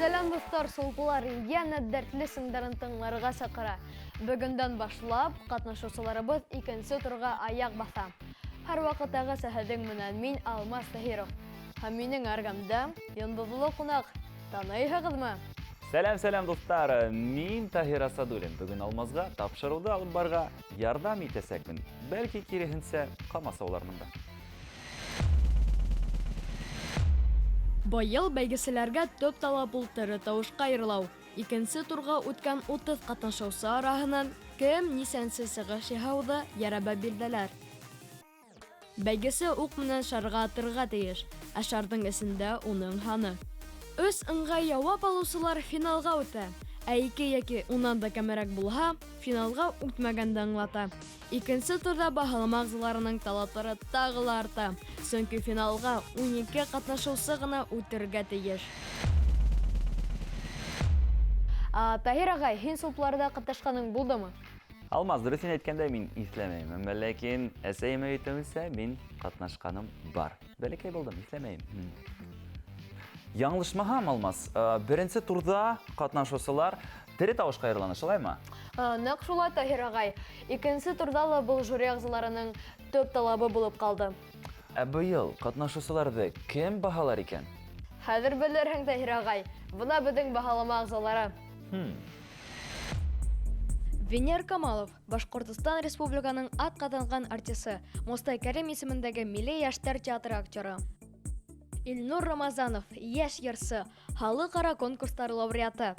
Сәләм, дуҫтар, Сулпылар йәнә дәртле сыңдарын тыңларға саҡыра. Бөгөндән башлап ҡатнашыусыларыбыҙ икенсе турға аяҡ баҫа. Һәр ваҡыттағыса һеҙҙең менән мин, Алмаз Таһиров. Һәм минең эргәмдә йондоҙло ҡунаҡ. Таныйһығыҙмы? Сәләм, сәләм, дуҫтар! Мин Таһир Асадуллин. Бөгөн Алмазға тапшырыуҙы алып барырға ярҙам итәсәкмен. Бәлки, киреһенсә, ҡамасаулармын да. Быйыл бәйгеселәргә төп талап ул тере тауышҡа йырлау. Икенсе турға үткән 30 ҡатнашыусы араһынан кем нисәнсе сығыш яһауҙы йәрәбә бирҙеләр. Бәйгесе уҡ менән шарға атырға тейеш, ә шарҙың эсендә уның һаны. 3 ыңғай яуап алыусылар финалға үтә, ә 2 йәки унан да кәмерәк булһа, финалға үтмәгәнде аңлата. Икенсе турҙа баһалама ағзаларының талаптары тағы ла арта, сөнки финалға 12 ҡатнашыусы ғына үтергә тейеш. Таһир ағай, һин сулпыларҙа ҡатнашҡаның булдымы? Алмаз, дөрөҫөн әйткәндә, мин иҫләмәйем. Әммә ләкин әсәйем әйтеүенсә, мин ҡатнашҡаным бар. Бәләкәй булдым, иҫләмәйем. Яңылышмаһам, Алмаз, беренсе турҙа ҡатнашыусылар тере тауышҡа йырланы, шулаймы? Нәҡ шулай, Таһир ағай. Икенсе турҙа ла был жюри ағзаларының төп талабы булып ҡалды. Ә быйыл ҡатнашыусыларҙы кем баһалар икән? Хәҙер белерһең, Таһир ағай. Бына беҙҙең баһалама ағзалары. Венер Камалов, Башҡортостан Республиканың атҡаҙанған артисы, Мостай Кәрим исемендәге Милли йәштәр театры актеры. Илнур Рамазанов, йәш йырсы, халыҡ-ара конкурстар лауреаты.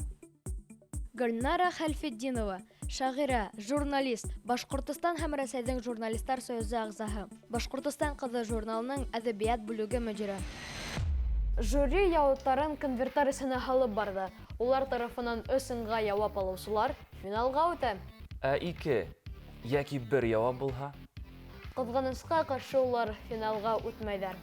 Гөлнара Хәлфетдинова, шағирә, журналист, Башҡортостан һәм Рәсәйҙең журналистар союзы ағзаһы, Башҡортостан ҡыҙы журналының әҙәбиәт бүлеге мөдире. Жюри яуаптарын конверттар эсенә һалып барҙы. Улар тарафынан 3 ыңғай яуап алыусылар финалға үтә. Ә 2 йәки 1 яуап булһа? Ҡыҙғанысҡа ҡаршы улар финалға үтмәйҙәр.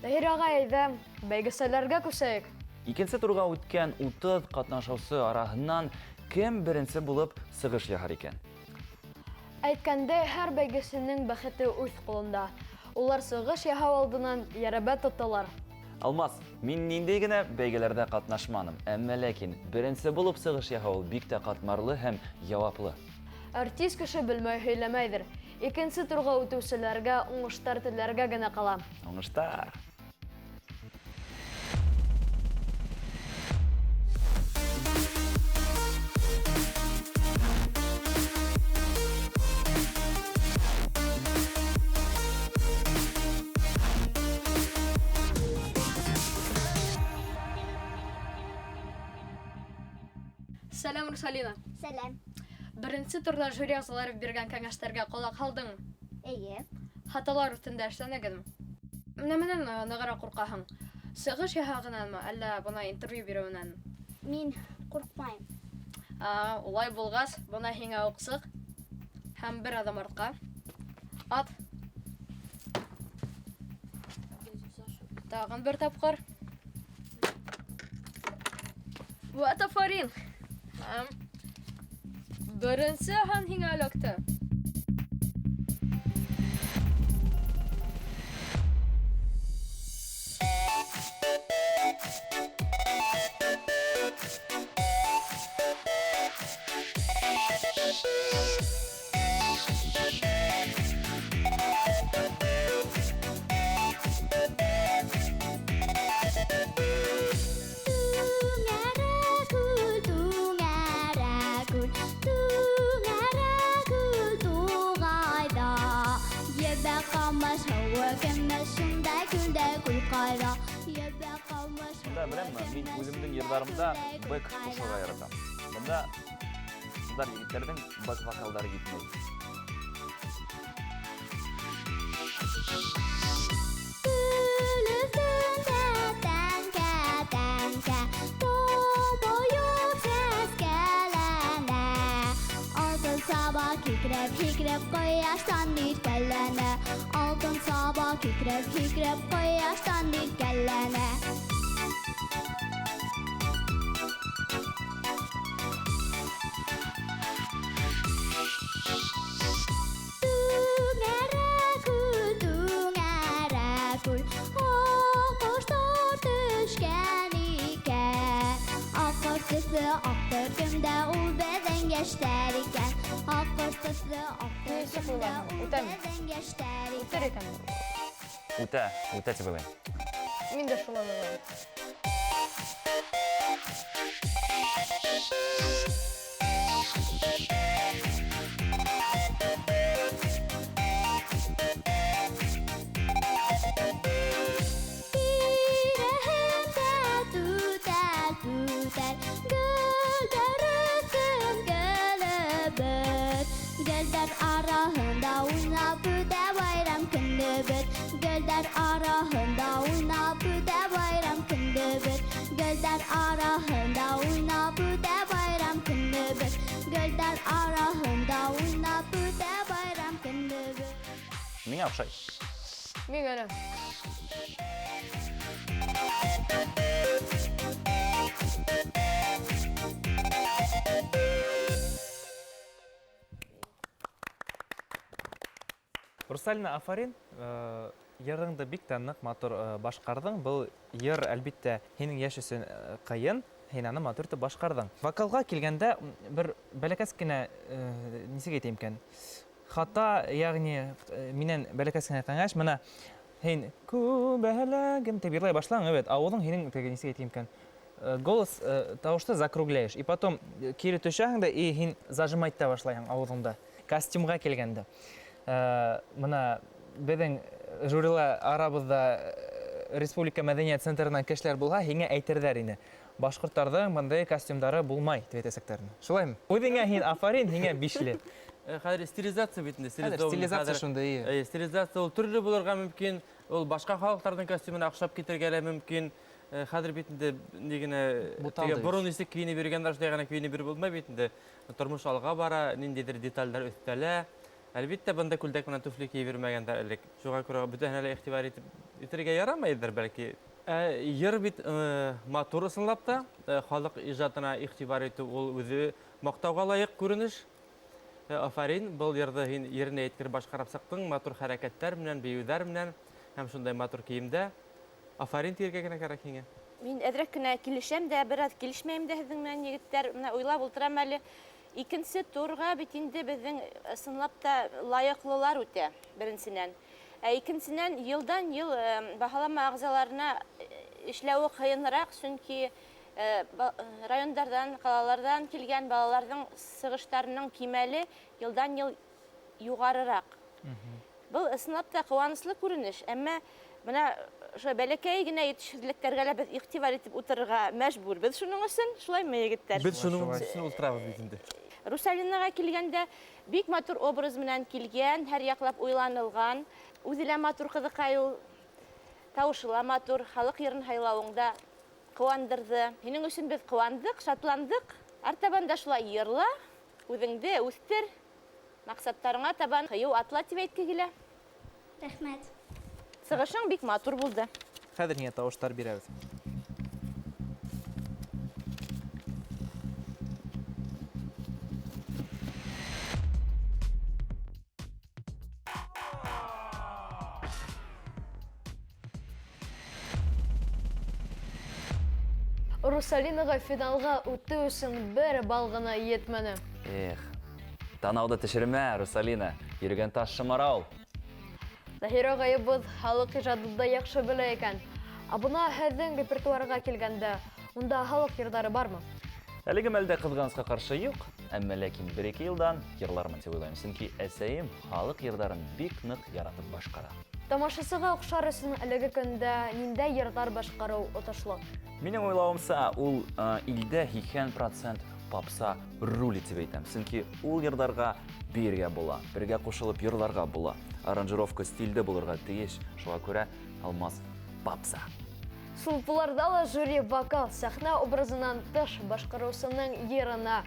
Таһир ағай, әйҙә, бәйгеселәргә күсәйек. Икенсе турға үткән 30 ҡатнашыусы араһынан кем беренсе булып сығыш яһар икән? Әйткәндәй, һәр бәйгесенең бәхете үҙ ҡулында. Улар сығыш яһау алдынан йәрәбә тоталар. Алмаз, мин ниндәй генә бәйгеләрҙә ҡатнашманым, әммә ләкин беренсе булып сығыш яһау ул бик тә ҡатмарлы һәм яуаплы. Артист кеше белмәй һөйләмәйҙер. Икенсе турға үтеүселәргә уңыштар теләргә генә ҡала. Уңыштар! Сәләм, Русалина. Сәләм. Беренсе турҙа жюри ағзалары биргән кәңәштәргә ҡолаҡ һалдыңмы? Эйе. Хаталар өҫтөндә эшләнегеҙме? Нәмәнән нығыраҡ ҡурҡаһың? Сығыш яһағынан әллә бына интервью биреүенән? Мин ҡурҡмайым. Улай булғас, бына һиңә уҡсыҡ һәм бер аҙым артҡа. Ат. Тағын бер тапҡыр. Вәт афарин! Беренсе һан һиңә эләкте. Бында беләмме, мин үҙемдең йырҙарымда бэк ҡушырға яратам. Бында ҡыҙҙар, егеттәрҙең бэк вокалдары етмәй. Һикереп ҡояштан иркәләнә, алтын саба кикрәп һикереп ҡояштан иркәләнә. Түңәрәк күл, түңәрәк күл, аҡҡоштар төшкән икән. төшөмдә ул беҙҙең йәштәр икән. Аҡҡош төҫлө аҡ Нисек төшөмдә уйлайһың? ул Үтәме? беҙҙең йәштәр икән. Үтер икән. Үтә, үтә тип уйлайым. Мин дә шулай уйлайым. Тирәһендә түтәл, түтәл, гөлдәр өсөн гөлөбөҙ. Гөлдәр араһында уйнап үтә байрам көнөбөҙ. Гөлдәр араһында уйнап үтә байрам көнөбөҙ. Гөлдәр араһында уйнап үтә байрам көнөбөҙ. Гөлдәр араһында уйнап үтә байрам көнөбөҙ. Миңә оҡшай. Миңә лә. Русалина, афарин. Йырыңды бик тә ныҡ матур башҡарҙың. Был йыр, әлбиттә, һинең йәш өсөн ҡыйын, һин аны матур итеп башҡарҙың. Вокалға килгәндә, бер бәләкәс кенә, нисек әйтәйем икән? Хата, ягъни минән бәләкәс кенә кәңәш, мына һин күбәләгем тип йырлай башлаң, әбәт, ауыҙың һинең теге нисек әйтәйем икән? Голос тауышты закругляешь, и потом кире төшәһең дә, и һин зажимать та башлайһың ауыҙыңды. Костюмға килгәндә. Мына беҙҙең жюрила арабыҙҙа Республика мәҙәниәт центрынан кешеләр булһа, һиңә әйтерҙәр ине. Башҡорттарҙың бындай костюмдары булмай, тип әйтәсәктәр ине. Шулаймы? Үҙеңә һин афарин, һиңә бишле. Хәҙер стилизация бит инде, Хәҙер стилизованный стилизация хәҙер. шундай, ие. Стилизация ул төрлө булырға мөмкин, ул башҡа халыҡтарҙың костюмына оҡшап китергә лә мөмкин. Хәҙер бит инде ни генә Буталды теге бит. борон нисек кейенеп йөрөгәндәр, шулай ғына кейенеп йөрөп булмай бит инде. Тормош алға бара, ниндәйҙер детальдәр өҫтәлә. Әлбиттә, бында күлдәк менән туфли кейеп йөрөмәгәндәр элек. Шуға күрә бөтәһенә лә иғтибар итергә ярамайҙыр бәлки. Йыр бит матур ысынлап та, халыҡ ижадына иғтибар итеү ул үҙе маҡтауға лайыҡ күренеш. Афарин, был йырҙы һин еренә еткереп башҡарып сыҡтың, матур хәрәкәттәр менән, бейеүҙәр менән һәм шундай матур кейемдә. Афарин тиергә генә кәрәк һиңә. Мин әҙерәк кенә килешәм дә, бер аҙ килешмәйем дә һеҙҙең менән, егеттәр. Менә уйлап ултырам әле. Икенсе турға бит инде беҙҙең ысынлап та лайыҡлылар үтә, беренсенән. Ә икенсенән, йылдан йыл баһалама ағзаларына эшләүе ҡыйыныраҡ, сөнки райондарҙан, ҡалаларҙан килгән балаларҙың сығыштарының кимәле йылдан йыл юғарыраҡ. Был ысынлап та ҡыуаныслы күренеш, әммә бына ошо бәләкәй генә етешһеҙлектәргә лә беҙ иғтибар итеп ултырырға мәжбүрбеҙ шуның өсөн, шулаймы, егеттәр? Беҙ шуның Шулай. өсөн ултырабыҙ бит инде. Русалинаға килгәндә бик матур образ менән килгән, һәр яҡлап уйланылған, үҙе лә матур ҡыҙыҡай ул, тауышы ла матур, халыҡ йырын һайлауыңда ҡыуандырҙы. Һинең өсөн беҙ ҡыуандыҡ, шатландыҡ. Артабан да шулай йырла, үҙеңде үҫтер, маҡсаттарыңа табан ҡыйыу атла тип әйтке килә. Рәхмәт. Сығышың бик матур булды. Хәҙер һиңә тауыштар бирәбеҙ. Русалинаға финалға үтеү өсөн бер балл ғына етмәне. Эх, танауҙы төшөрмә, Русалина. Йөрөгән таш шымара ул. Таһир ағайыбыҙ халыҡ ижадын да яҡшы белә икән. Ә бына һеҙҙең репертуарға килгәндә, унда халыҡ йырҙары бармы? Әлеге мәлдә ҡыҙғанысҡа ҡаршы юҡ, әммә ләкин бер-ике йылдан йырлармын тип уйлайым, сөнки әсәйем халыҡ йырҙарын бик ныҡ яратып башҡара. Тамашасыға оҡшар өсөн әлеге көндә ниндәй йырҙар башҡарыу отошло? Минең уйлауымса, ул илдә һикһән процент попса рулит тип әйтәм, сөнки ул йырҙарға биргә була, бергә ҡушылып йырларға була. Аранжировка стилдә булырға тейеш, шуға күрә Алмаз попса. Сулпыларҙа ла жюри вокал сәхнә образынан тыш башҡарыусының йырына,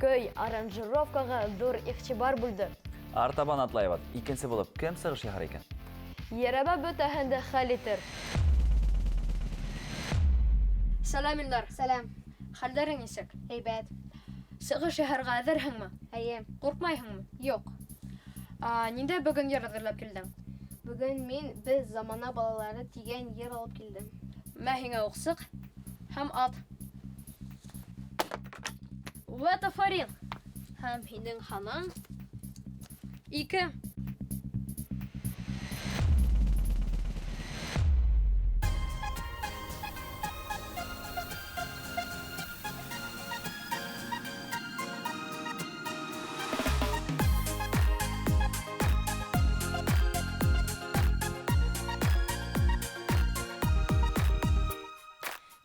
көй аранжировкаға ҙур иғтибар бүлде. Артабан атлайбыҙ. Икенсе булып кем сығыш яһар икән? Йәрәбә бөтәһен дә хәл итер. Сәләм, Илдар. Сәләм. Хәлдәрең нисек? Һәйбәт. Сығыш яһарға әҙерһеңме? Эйе. Ҡурҡмайһыңмы? Юҡ. Ниндәй бөгөн йыр әҙерләп килдең? Бөгөн мин Беҙ замана балалары тигән йыр алып килдем. Мә һиңә уҡсыҡ һәм ат. Вәт афарин! Һәм һинең һаның 2.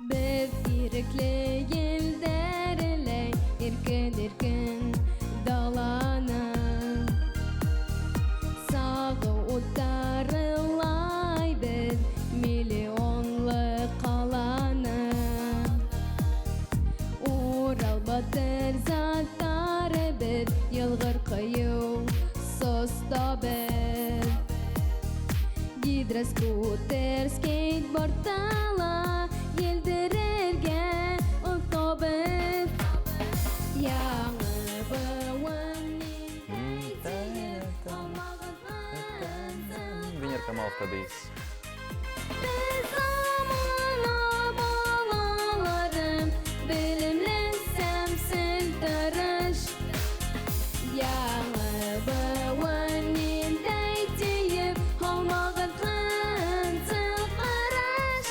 Беҙ ирекле елдәреләй, иркен-иркен даланы. Сағыу уттарылай беҙ миллионлы ҡаланы. Урал батыр заттары беҙ, йылғыр ҡыйыу соста беҙ. Гидроскутер, скейтбордта ла елдерергә оҫтабыҙ. Яңы быуын ниндәй тиеп алмағыҙ Венер Камалов бейей. Беҙ замана балалары, белемле, сәмсел, тырыш. Яңы быуын ниндәй тиеп алмағыҙ ҡынсыл ҡараш.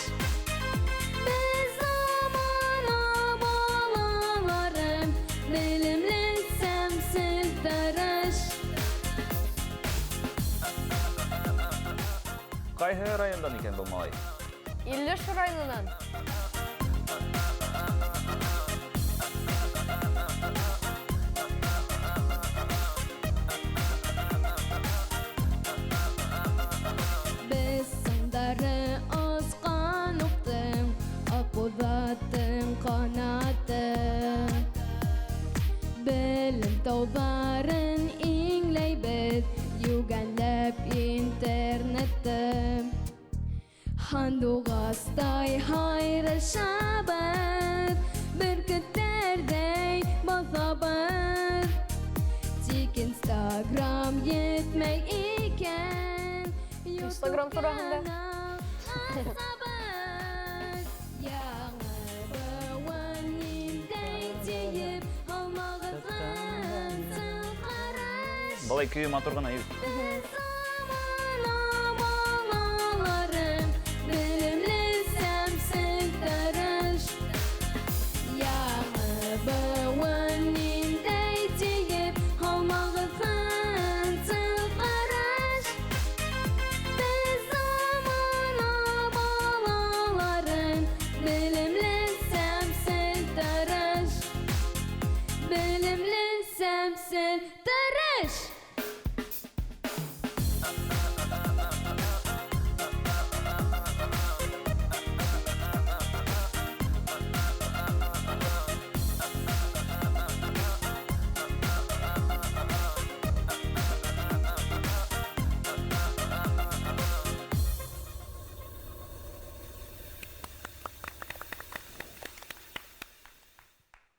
Беҙ замана балалары, белемле, сәмсел, тырыш. Ҡайһы райондан икән был малай? Илеш районынан. Беҙ сыңдары осҡан уҡтың, Аҡбуҙаттың ҡанаты. Белем тауҙарын иңләйбеҙ, йүгәнләп интернетты. Һандуғастай һайрашабыҙ, бөркөттәрҙәй баҫабыҙ. Тик Инстаграм етмәй икән, Инстаграм тураһында. Яңы быуын ниндәй тиеп алмағыҙ ҡынсыл ҡараш. Былай көйө матур ғына егет. Замана балалары, белемле, сәмсел, тырыш. Яңы быуын ниндәй тиеп алмағыҙ ҡынсыл ҡараш. Беҙ замана балалары, белемле, сәмсел, тырыш. Белемле, сәмсел, тырыш.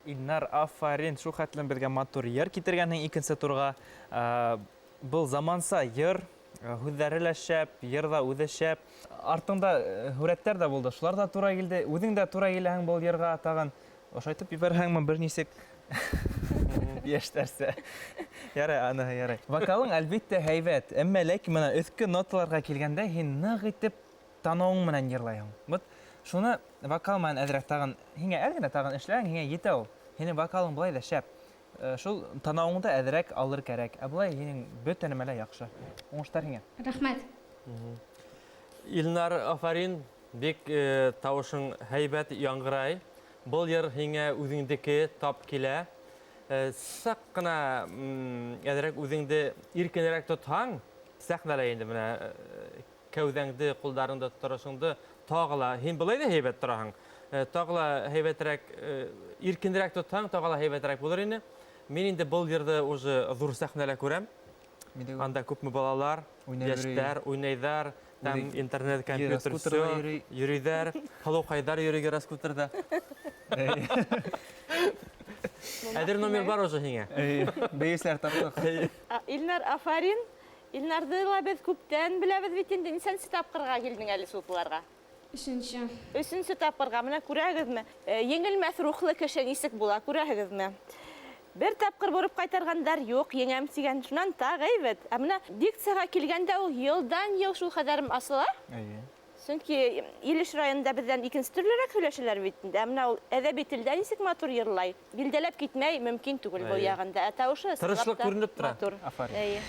Илнар, афарин, шул хәтлем беҙгә матур йыр китергәнһең икенсе турға. Был заманса йыр, һүҙҙәре лә шәп, йыр ҙа үҙе шәп. Артыңда һүрәттәр ҙә булды, шулар ҙа тура килде. Үҙең дә тура киләһең был йырға, тағын ошайтып ебәрһәңме бер нисек? Йәштәрсә. Ярай, аныһы ярай. Вокалың, әлбиттә, һәйбәт. Әммә ләкин бына өҫкө ноталарға килгәндә һин ныҡ итеп танауың менән йырлайһың. Вот шуны вокал менән әҙерәк тағын, һиңә әҙ генә тағын эшләһәң, һиңә етә ул. Һинең вокалың былай ҙа шәп. Шул танауыңды әҙерәк алыр кәрәк. Ә былай һинең бөтә нәмә лә яҡшы. Уңыштар һиңә. Рәхмәт. Илнар, афарин, бик тауышың һәйбәт яңғырай. Был йыр һиңә үҙеңдеке тап килә. Саҡ ҡына әҙерәк үҙеңде иркенерәк тотһаң, сәхнәлә инде бына кәүҙәңде, ҡулдарыңды, торошоңдо тағы ла, һин былай ҙа һәйбәт тораһың. Тағы ла һәйбәтерәк, иркенерәк тотһаң, тағы ла һәйбәтерәк булыр ине. Мин инде был йырҙы уже ҙур сәхнәлә күрәм. Мин дә күрәм. Анда күпме балалар, Уйнай йәштәр йөрөй. уйнайҙар, там Үҙе интернет, компьютер, гироскутерҙа всё, йөрөй. йөрөйҙәр, һылыуҡайҙар йөрөй гироскутерҙа. Әҙер номер бар уже һиңә. Эй, бейеүселәр таптыҡ. Эй. Илнар, афарин. Илнарҙы ла беҙ күптән беләбеҙ бит инде. Нисәнсе тапҡырға килдең әле сулпыларға? Бер тапҡыр бороп ҡайтарғандар, юҡ, еңәм тигән. Шунан тағы әйбәт. Ә менә дикцияға килгәндә ул йылдан-йыл шул хәҙәрем асыла. Әйе. Сөнки Илеш районында беҙҙән икенсе төрлөрәк һөйләшәләр бит инде. Ә менә ул әҙәби телдә нисек матур йырлай. Билдәләп китмәй мөмкин түгел был яғында. Ә тауышы ысынлап Тырышлыҡ та күренеп тора. матур. Афарин. Әйе.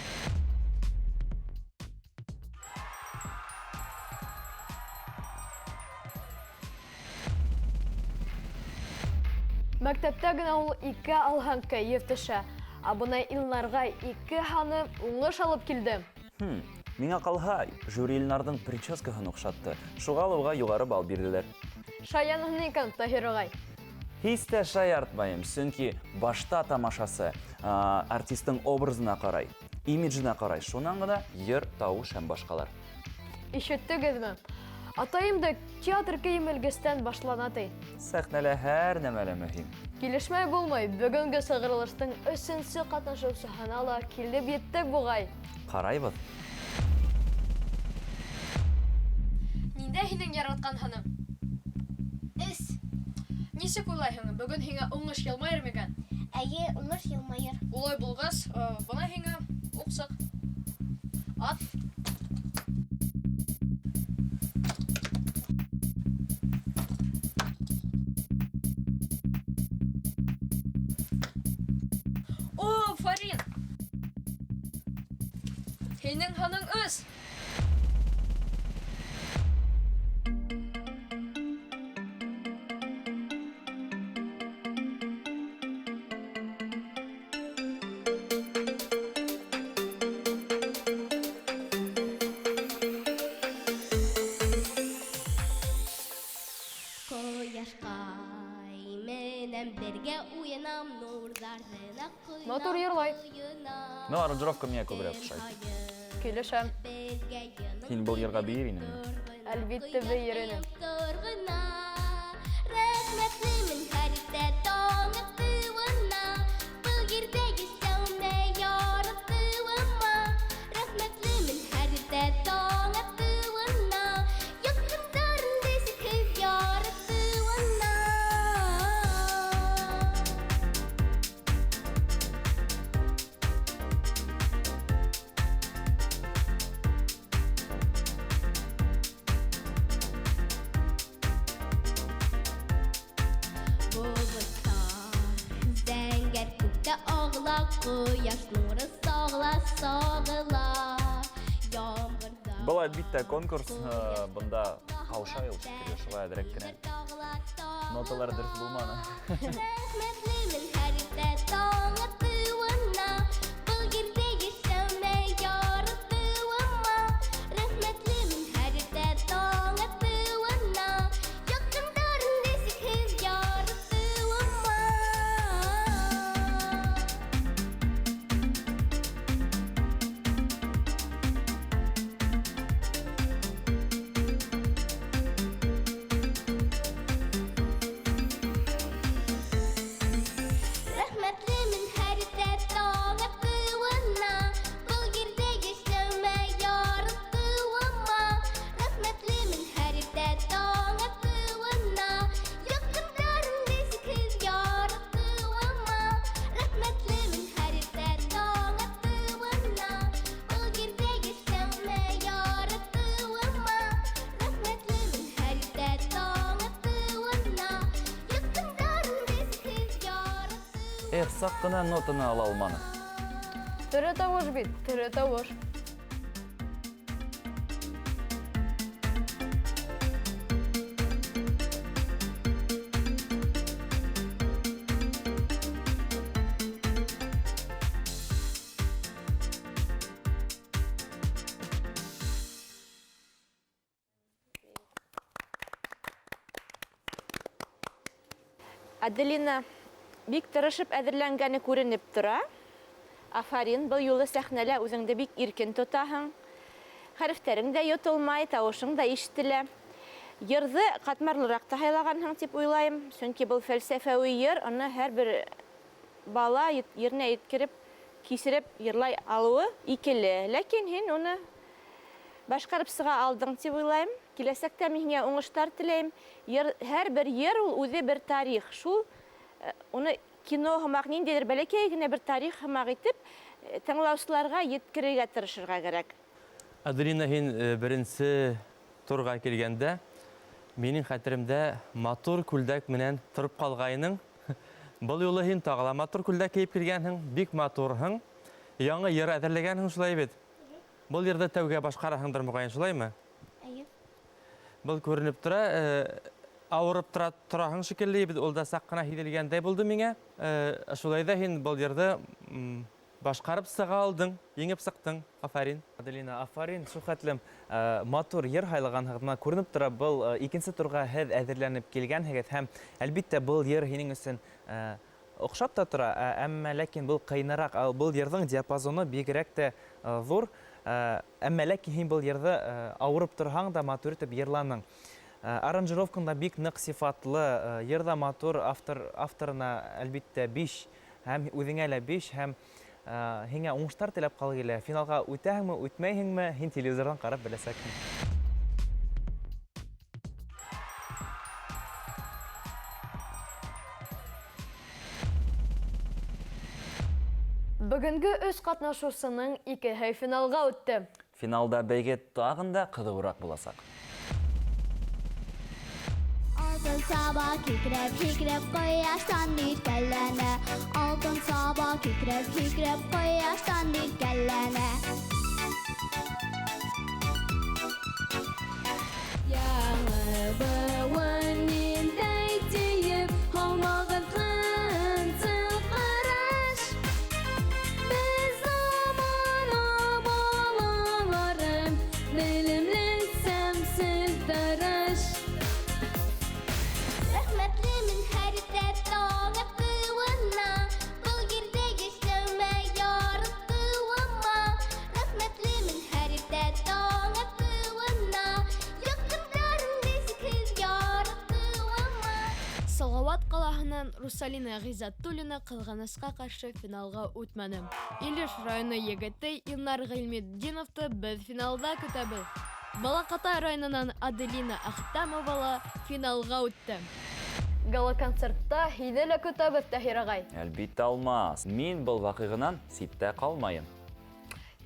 Мәктәптә генә ул 2 алһаң кәйеф төшә. Ә бына Илнарға 2 һаны уңыш алып килде. Миңә ҡалһа, жюри Илнарҙың прическаһын оҡшатты. Шуға ла уға юғары балл бирҙеләр. Шаянһың икән, Таһир ағай. Һис тә шаяртмайым, сөнки башта тамашасы, артистың образына ҡарай, имиджына ҡарай, шунан ғына йыр, тауыш һәм башҡалар. Ишеттегеҙме? Атайым да театр кейем элгестән башлана ти. Сәхнәлә һәр нәмә лә мөһим. Килешмәй булмай, бөгөнгө сығарылыштың өсөнсө ҡатнашыусыһына ла килеп еттек буғай. Ҡарайбыҙ. Ниндәй һинең яратҡан һаның? Өс. Нисек уйлайһың, бөгөн һиңә уңыш йылмайыр микән? Әйе, уңыш йылмайыр. Улай булғас, бына һиңә уҡсыҡ. Ат. О, Фарин! Һинең һаның өс! Ҡояшҡай менән бергә уйнам, нурҙарына ҡойнам, Матур йырлай. ҡойонам. Ну, аранжировка миңә күберәк оҡшай. Килешәм. Һин был йырға бейер инеңме? Әлбиттә, бейер инем. Рәхмәтлемен һәр иртә таң атыуына, был ерҙә йәшәүемә, яратыуыма. Рәхмәтлемен һәр иртә таң атыуына, яҡындарымды сикһеҙ яратыуына. Зәңгәр күктә ағыла, ҡояш нуры сағыла, сағыла. Ямғырҙа Был, әлбиттә, конкурс, бында ҡаушай ул шикелле, шулай әҙерәк кенә ноталар дөрөҫ булманы. Рәхмәтлемен һәр иртә таң атыуына, был ерҙә йәшәүемә, яратыуыма. Рәхмәтлемен һәр иртә таң атыуына, яҡындарымды сикһеҙ яратыуыма. Рәхмәтлемен һәр иртә таң атыуына, был ерҙә йәшәүемә, яратыуыма. Рәхмәтлемен һәр иртә таң атыуына, яҡындарымды сикһеҙ яратыуыма. Рәхмәтлемен һәр иртә таң атыуына, был ерҙә йәшәүемә, яратыуыма. Рәхмәтлемен һәр иртә таң атыуына, яҡындарымды сикһеҙ яратыуыма. Эх, саҡ ҡына нотаны ала алманы. Тере тауыш бит, тере тауыш. Аделина бик тырышып әҙерләнгәне күренеп тора. Афарин, был юлы сәхнәлә үҙеңде бик иркен тотаһың. Хәрефтәрең дә йотолмай, тауышың да ишетелә. Йырҙы ҡатмарлыраҡ та һайлағанһың тип уйлайым. Сөнки был фәлсәфәүи йыр, уны һәр бер бала еренә еткереп, кисереп йырлай алыуы икеле. Ләкин һин уны башҡарып сыға алдың тип уйлайым. Киләсәктә мин һиңә уңыштар теләйем. Йыр, һәр бер йыр ул үҙе бер тарих. Шул, уны кино һымаҡ, ниндәйҙер бәләкәй генә бер тарих һымаҡ итеп тыңлаусыларға еткерергә тырышырға кәрәк. Аделина, һин беренсе турға килгәндә, минең хәтеремдә матур күлдәк менән тороп ҡалғайның. Был юлы һин тағы ла матур күлдәк кейеп килгәнһең, бик матурһың. Яңы йыр әҙерләгәнһең, шулай бит? Был йырҙы тәүгә башҡараһыңдыр моғайын, шулаймы? Эйе. Был күренеп тора, ауырып тораһың шикелле, бит ул да саҡ ҡына һиҙелгәндәй булды миңә. Шулай ҙа һин был йырҙы башҡарып сыға алдың, еңеп сыҡтың. Афарин. Аделина, афарин, шул хәтлем матур йыр һайлағанһығыҙ. Бына күренеп тора, был икенсе турға һеҙ әҙерләнеп килгәнһегеҙ һәм әлбиттә был йыр һинең өсөн оҡшап та тора, әммә ләкин был ҡыйыныраҡ. Был йырҙың диапазоны бигерәк тә ҙур, әммә ләкин һин был йырҙы ауырып торһаң да матур итеп йырланың. Аранжировкаң да бик ныҡ сифатлы, йыр ҙа матур, авторына әлбиттә 5 һәм үҙеңә лә 5 һәм һиңә уңыштар теләп ҡалғы килә. Финалға үтәһеңме, үтмәйһеңме, һин телевизорҙан ҡарап беләсәкһең. Бөгөнгө өс ҡатнашыусының икеһе финалға үтте. Финалда бәйге тағын да ҡыҙыуыраҡ буласаҡ. Алтын саба кикрәп, кикрәп ҡояштан иркәләнә. Алтын саба кикрәп, кикрәп ҡояштан иркәләнә. Яңы быуын ниндәй тиеп, һаумағыҙ ҡынсыл ҡараш. Беҙ замана балалары, белемле, сәмсеҙ, тырыш. Рәхмәтлемен һәр иртә таң атыуына, был ерҙә йәшәүемә, яратыуыма. Рәхмәтлемен һәр иртә таң атыуына, яҡындарым нисекһеҙ яратыуыма. Салауат ҡалаһынан Русалина Ғиззәтуллина ҡыҙғанысҡа ҡаршы финалға үтмәне. Илеш районы егете Илнар Ғилметдиновты беҙ финалда көтәбеҙ. Балаҡатай районынан Аделина Әхтәмова ла финалға үтте. Гала-концертта һине лә көтәбеҙ, Таһир ағай. Әлбиттә, Алмаз. Мин был ваҡиғанан ситтә ҡалмайым.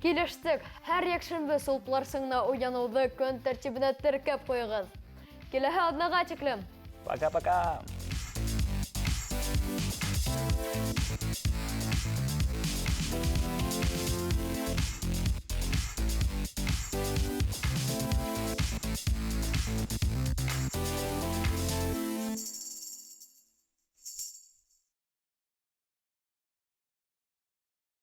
Килештек. Һәр йәкшәмбе Сулпылар сыңына уяныуҙы көн тәртибенә теркәп ҡуйығыҙ. Киләһе аҙнаға тиклем. Пока-пока.